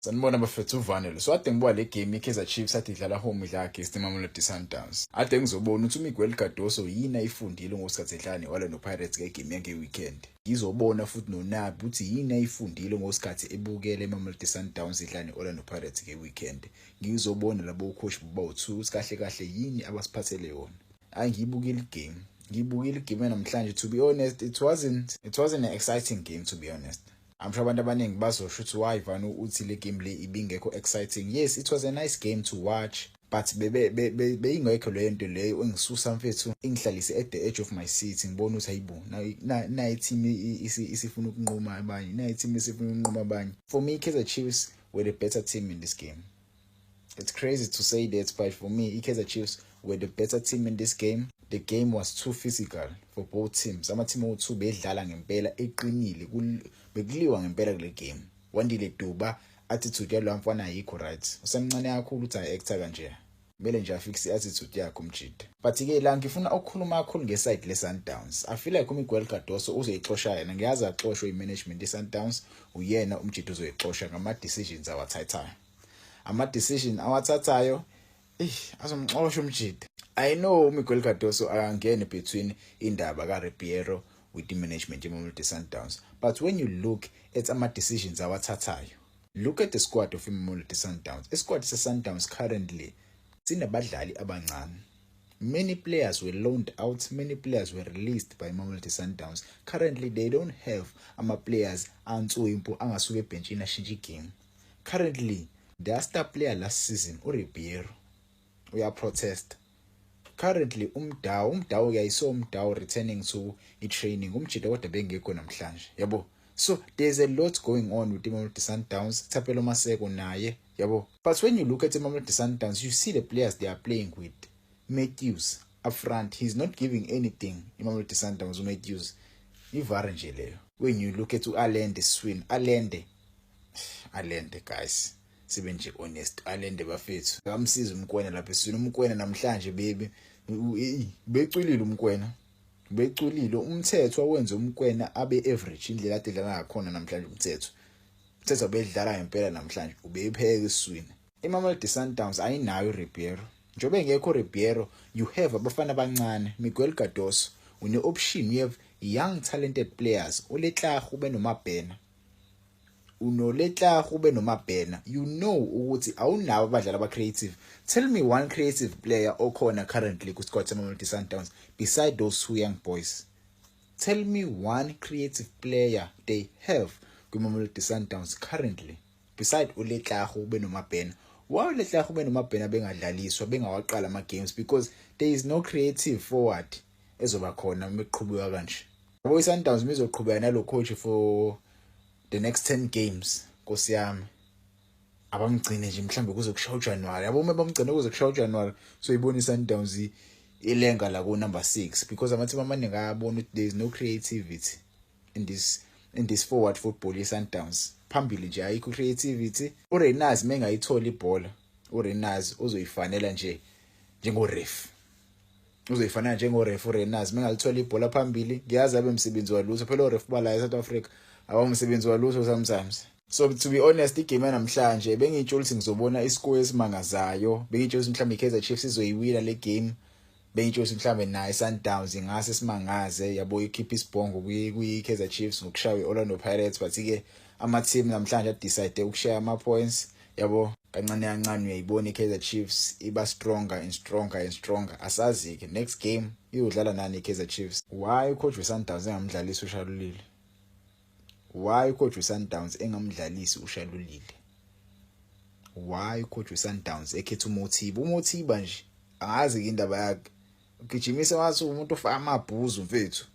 Sanibona bafethu, uVanelo. So ade ngibuka le game iKaizer Chiefs athi idlala home, idlala against iMamelodi Sundowns. Ade ngizobona ukuthi uMiguel Cardoso yini ayifundile ngosikhathi edlala ne-Orlando Pirates ngegame yange-weekend. Ngizobona futhi noNabi ukuthi yini ayifundile ngosikhathi ebukele iMamelodi Sundowns idlala ne-Orlando Pirates nge-weekend. Ngizobona labo coach bawu-two ukuthi kahle kahle yini abasiphathele yona. Hayi, ngiyibukile igame. Ngiyibukile igame namhlanje. To be honest, it wasn't an exciting game, to be honest. I'm sure abantu abaningi bazosho ukuthi why Vano uthi le game le ibingekho exciting. Yes, it was a nice game to watch, but bebe beyingekho leyo nto leyo engisusa, mfethu, ingihlalise at the edge of my seat, ngibona ukuthi hayibo, na i-team isifuna ukunquma abanye, na i-team isifuna ukunquma abanye. For me, Kaizer Chiefs were the better team in this game. It's crazy to say that, but for me, Kaizer Chiefs were the better team in this game. The game was too physical for both teams. Ama-team o-two bedlala ngempela eqinile, bekuliwa ngempela kule game. Wandile Duba, attitude yalo mfana ayikho right. Usemncane kakhulu ukuthi ayi-acta kanje. Kumele nje afixe i-attitude yakhe umjida. But-ke la ngifuna ukukhuluma kakhulu ngeside le-Sundowns. I feel like uMiguel Cardoso uzoyixosha yena. Ngiyazi axoshwe i-management ye-Sundowns, uyena umjida uzoyixosha ngama-decisions awathathayo. Ama-decision awathathayo, eh azomxosha umjida. I know uMiguel Cardoso akangene between indaba kaRibeiro with the management yeMamelodi Sundowns, but when you look at ama decisions awathathayo, look at the squad of iMamelodi Sundowns. Isquad se-Sundowns currently sinabadlali abancane. Many players were loaned out, many players were released by Mamelodi Sundowns. Currently they don't have ama players answimpu angasuka ebhenchini ashintshe igame. Currently their star player last season, uRibeiro, uyaprotest. Currently uMdawu uyayiso uMdawu returning to i-training, umjida kodwa bengekho namhlanje, yabo. So there's a lot going on with iMamelodi Sundowns. Thapelo Maseko naye, yabo. But when you look at iMamelodi Sundowns, you see the players they are playing with. Matthews up front, he's not giving anything iMamelodi Sundowns. uMatthews ivara nje leyo. When you look at uAllende Swin, Allende, Allende, guys, sibe nje honest, Allende bafethu akamsiza uMokoena lapha eswini. UMokoena namhlanje baby beculile, uMokoena beculile. Umthetho awenze uMokoena abe average indlela ade dlala ngakhona namhlanje. Umthetho bedlala ngempela namhlanje, ubeyipheka eswini. IMamelodi Sundowns ayinayo uRibeiro. Njengoba engekho uRibeiro, you have abafana abancane. Miguel Cardoso une option, you have young talented players, uLetlagu benoMabhena, unoLetlagu benoMabhena. You know ukuthi awunabo abadlali aba creative. Tell me one creative player okhona currently ku squad seMamelodi Sundowns beside those two young boys. Tell me one creative player they have kwiMamelodi Sundowns currently beside uLetlagu benoMabhena. Why uLetlagu benoMabhena bengadlaliswa, bengawaqala ama games? Because there is no creative forward ezoba khona uma eqhubeka kanje, yabo. iSundowns mizoqhubeka nalo coach for the next 10 games, Nkosi yami, abamgcine nje mhlambe kuze kushaya uJanuary, yabo. Uma bamgcine kuze kushaya uJanuary, so ibona iSundowns ilenga la ku number 6, because amateam amaningi ayabona ukuthi there is no creativity in this forward football yeSundowns. Phambili nje ayikho creativity. uRayners mengayithola ibhola, uRayners uzoyifanela nje njengoref, uzoyifanela njengoref. uRayners mengalithola ibhola phambili, ngiyazi abe umsebenzi walutho phela oref bala eSouth Africa, awumsebenzi walutho sometimes. So to be honest, igame namhlanje bengiyitshela ukuthi ngizobona iscore esimangazayo, bengiyitshela ukuthi mhlawumbe iKaizer Chiefs izoyiwina le game, bengitsho ukuthi mhlambe naye Sundowns ingase simangaze, yabo, ikhipha isibhongo kwi-Kaizer Chiefs ngokushaya i-Orlando Pirates. But ke ama team namhlanje adecide ukushare ama points, yabo. Kancane kancane uyayibona i-Kaizer Chiefs iba stronger and stronger and stronger. Asazi ke next game iyodlala nani i-Kaizer Chiefs. Why ucoach weSundowns engamdlalisi uShalulile? Why ucoach weSundowns engamdlalisi uShalulile? Why ucoach weSundowns ekhetha uMothiba? UMothiba nje angazi ke indaba yakhe, ugijimisa wathi umuntu ofaka amabhuzu, mfethu.